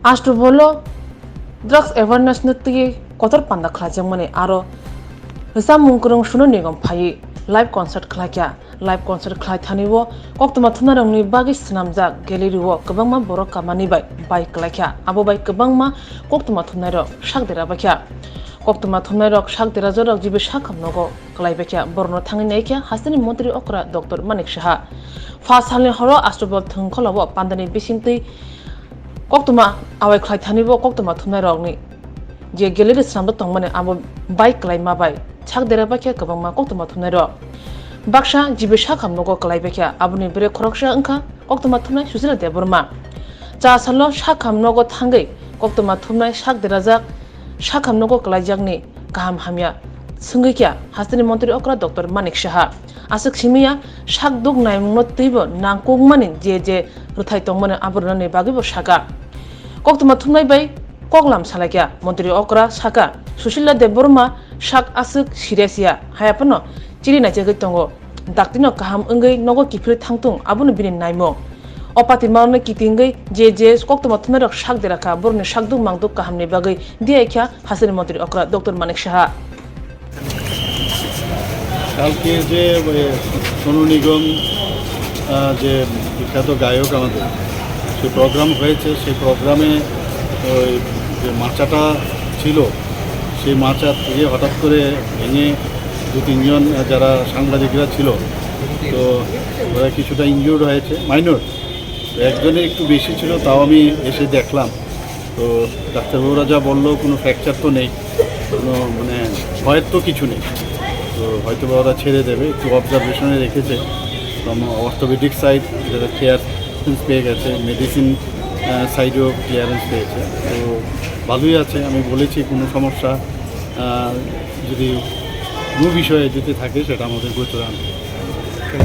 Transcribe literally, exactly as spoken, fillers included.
Astubolo drugs awareness no twi kotor panda khlaijakmani aro rwchapmung kwrwng Sonu Nigam phaiwi live concert khlaikha. Live concert khlai thani o koktwma thumnairokni bagwi swnamjak gallery o kwbangma borok kamani bai bai kwlaikha. Abo bai kwbangma koktwma thumnairok sak derabaikha. Koktwma thumnairok sak derajakrok G B Sakham nogo kwlaibaikha. Borokno thangwi naikha hasteni montri okra Doctor Manik Saha. Pha salni horo Astubol thwngkholo o pandani bisingtwi koktwma awai khlai thani o koktwma thumnairokni je gallery swnamjak tongmani abo bai kwlaima bai sak derabaikha kwbangma koktwma thumnairok. Baksa G B Sakham nogo kwlaibaikha, aboni bwrwi khoroksa wngkha koktwma thumnai Susila Debbarma. Cha salo Sakham nogo thangwi koktwma thumnai sak derajak Sakham nogo kwlaijakni kaham hamya swngwi kha hasteni montri okra Doctor Manik Saha. Aswk simi ya sak duk naimungno twibo nangkukmani je je rwthai tongmani aborokni bagwibo saka. Koktwma thumnai bai koklam salaikha montri okra saka Susila Debbarma sak aswk serious ya, haiya phano chiri naichagwi tongo. Daktino kaham wngwi nogo kiphilwi thangtung, abono bini naimung. O patimarokno kitingwi je je koktwma thumnairok sak derakha, borokni sakduk mangduk kahamni bagwi diyaikha hasteni montri okra Doctor Manik Saha. কালকে যে ওই সোনু নিগম, আহ, যে বিখ্যাত গায়ক আমাদের, সে প্রোগ্রাম হয়েছে, সেই প্রোগ্রামে ওই যে মাচাটা ছিল, সেই মাচা থেকে হঠাৎ করে ভেঙে দু তিনজন, আহ, যারা সাংবাদিকরা ছিল, তো ওরা কিছুটা ইনজিউর্ড হয়েছে, মাইনর। তো একজনের একটু বেশি ছিল, তাও আমি এসে দেখলাম। তো ডাক্তারবাবুরা যা বললো, কোনো ফ্র্যাকচার তো নেই, কোনো মানে ভয়ের তো কিছু নেই। তো হয়তো বা ওরা ছেড়ে দেবে, একটু অবজারভেশনে রেখেছে। ফ্রম অর্থোপেডিক সাইড যারা ক্লিয়ারেন্স পেয়ে গেছে, মেডিসিন সাইডেও ক্লিয়ারেন্স পেয়েছে, তো ভালোই আছে। আমি বলেছি কোনো সমস্যা, আহ, যদি কোনো বিষয়ে যদি থাকে, সেটা আমাদের গোচরে আনতে।